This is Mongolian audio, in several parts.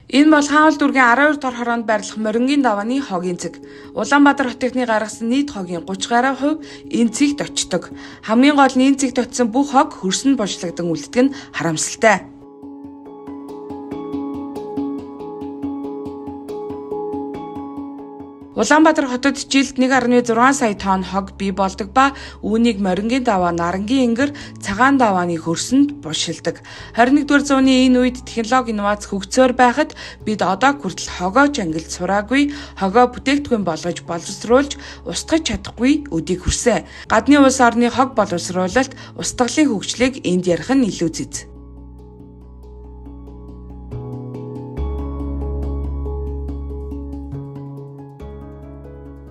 Энэ бол Хаанхол дүүргийн 12 дугаар хороонд байрлах Морингийн давааны хогийн цэг. Улаанбаатар хотынхны гаргасан нийт хогийн 30 гаруй хувь энэ цэгт очдог. Хамгийн гол нь энэ цэгт очсон бүх хог хөрсөнд булшлагдан үлддэг нь харамсалтай. Улаанбаатар хотод жилд 1.6 сая тонн хог бий болдог ба үүнийг Морингийн даваа, Нарангийн энгэр, Цагаан давааны хөрсөнд булшилдаг. 21-р зууны энэ үед технологи инновац хөгжсөөр байхад бид одоо хүртэл хогоо чангилж сураагүй, хогоо бүтээгдэхүүн болгож боловсруулж устгаж чадахгүй өдийг хүрсэн. Гадны улс орны хог боловсруулалт, устгалын хөгжлийг энд ярих нь илүү зэз.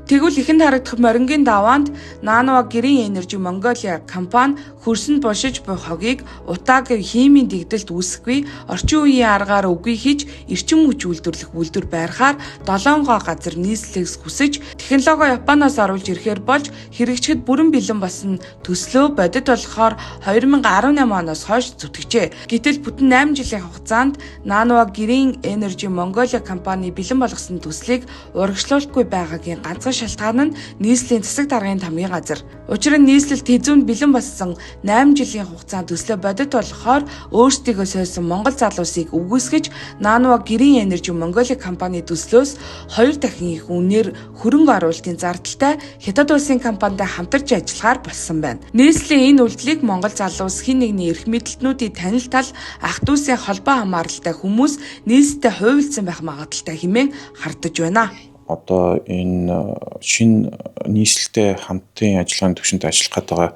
Тэгвэл ихэнд харагдах Морингийн даваанд Nanova Green Energy Mongolia компани хөрсөнд булшиж буй хогийг утааг химийн дэгдэлт үүсэхгүй, орчин үеийн аргаар үгүй хийж эрчим хүч үйлдвэрлэх үйлдвэр байрахаар 7 гоо газар нийслэлээс хүсэж технологи Японоос оруулж ирэхээр болж хэрэгжихэд бүрэн бэлэн болсон төслөө бодит болохоор 2018 оноос хойш зүтгэжээ. Гэтэл бүтэн 8 жилийн хугацаанд Nanova Green Energy Mongolia компани бэлэн болгосон төслийг урагшлуулахгүй байгаагийн ганцхан шалтгаан нь нийслэлийн засаг даргын тамгийн газар. Учир нь нийслэл тэзүүнд бэлэн болсон 8 жилийн хугацаанд төслөө бодит болохоор өөрсдийгөө сойсон Монгол залуусыг үгүйсгэж Nanova Green Energy Mongolia компани төслөөс 2 дахин их үнээр хөрөнгө оруулалтын зардалтай Хятад улсын компанитай хамтарч ажиллахаар болсон байна. Нийслэлийн энэ үйлдэлийг Монгол залуус хэн нэгний эрх мэдэлтнүүдийн танил тал ах дүүсийн холбоо хамааралтай хүмүүс нийслэлтэй хувилдсан байх магадлалтай хэмээн хардаж байна. Одоо энэ шинэ нийслэлтэй хамтын ажиллагааны түвшинд ажиллах гээд байгаа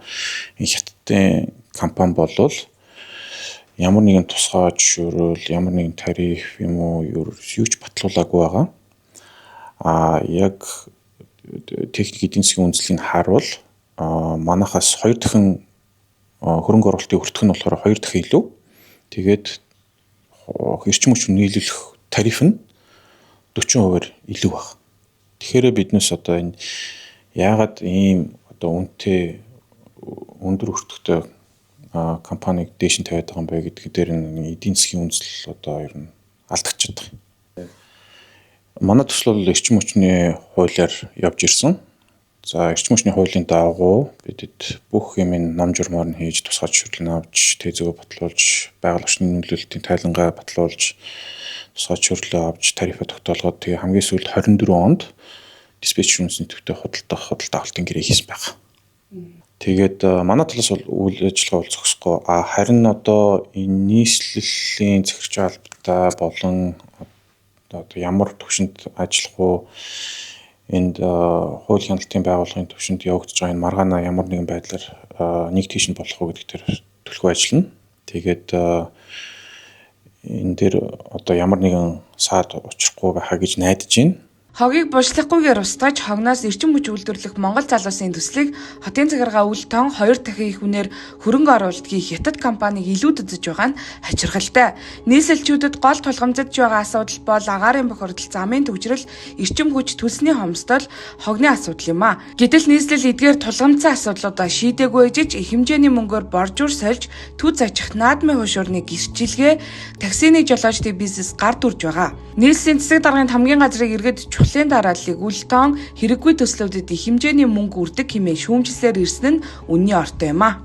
энэ хятадын компани болвол ямар нэгэн тусгай зөвшөөрөл, ямар нэгэн тариф юм уу юу ч батлуулаагүй байгаа. А яг техник эдийн засгийн үндэслэлийг харуул манайхаас 2 дахин хөрөнгө оруулалтын өртөх нь болохоор 2 дахин илүү. Тэгээд эрчим хүч нийлүүлэх тариф нь 40%-аар илүү баг. Тэгэхээр биднээс одоо энэ яагаад ийм одоо үнэтэй өндөр өртөгтэй компаниг дээш нь тавиад байгаа юм бэ гэдэг дээр нь эдийн засгийн үндэслэл одоо ер нь алдагдчихад байгаа. Манай төсөл бол эрчим хүчний хуулиар явж ирсэн. За эрчим хүчний хуулийн дагуу бидэд бүх юм ном журмаар нь хийж тусгай зөвшөөрлөө авч, тэзээгөө батлуулж, байгаль орчны нөлөөлтийн тайлангаа батлуулж, тусгай зөвшөөрлөө авч, тарифаа тогтоолгоод тэгээ хамгийн сүүлд 24 онд диспетчер үндэсний төвтэй худалдах худалдаа авалтын гэрээ хийсэн байгаа. Тэгээд манай талаас бол үйл ажиллагаа бол зогсохгүй. А харин одоо энэ нийслэлийн захирч албатай болон одоо ямар төвшөнд ажиллах уу, энд хууль хяналтын байгууллагын төвшөнд явагдаж байгаа энэ маргаанаа ямар нэгэн байдлаар нэг тийш нь болох уу гэдэг тэр төлхөө ажиллана. Тэгээд энэ дээр одоо ямар нэгэн саад учрахгүй байхаа гэж найдаж байна. Хогийг булшлахгүйгээр устгаж хогноос эрчим хүч үйлдвэрлэх Монгол залуусын төслийг хотын захиргаа үл тон 2 дахин их үнээр хөрөнгө оруулалт хийх хятад компаниг илүүд үзэж байгаа нь хачирхалтай. Нийслэлчүүдэд гол тулгамдж байгаа асуудал бол агаарын бохирдол, замын түгжрэл, эрчим хүч, төлсний хомсдол, хогны асуудал юм а. Гэтэл нийслэл эдгээр тулгамдсан асуудлуудаа шийдээгүй ээжиж их хэмжээний мөнгөөр боржуур сольж төз аж ах наадмын хушуурны гэрчилгээ, таксины жолоочдын бизнес гар дүрж байгаа. Нийслэлийн засаг даргын тамгийн газрыг иргэд чухлын дарааллыг үл тоон хэрэггүй төслүүдэд их хэмжээний мөнгө үрдэг хэмээн шүүмжлэсээр ирсэн нь үнний ортой юм а.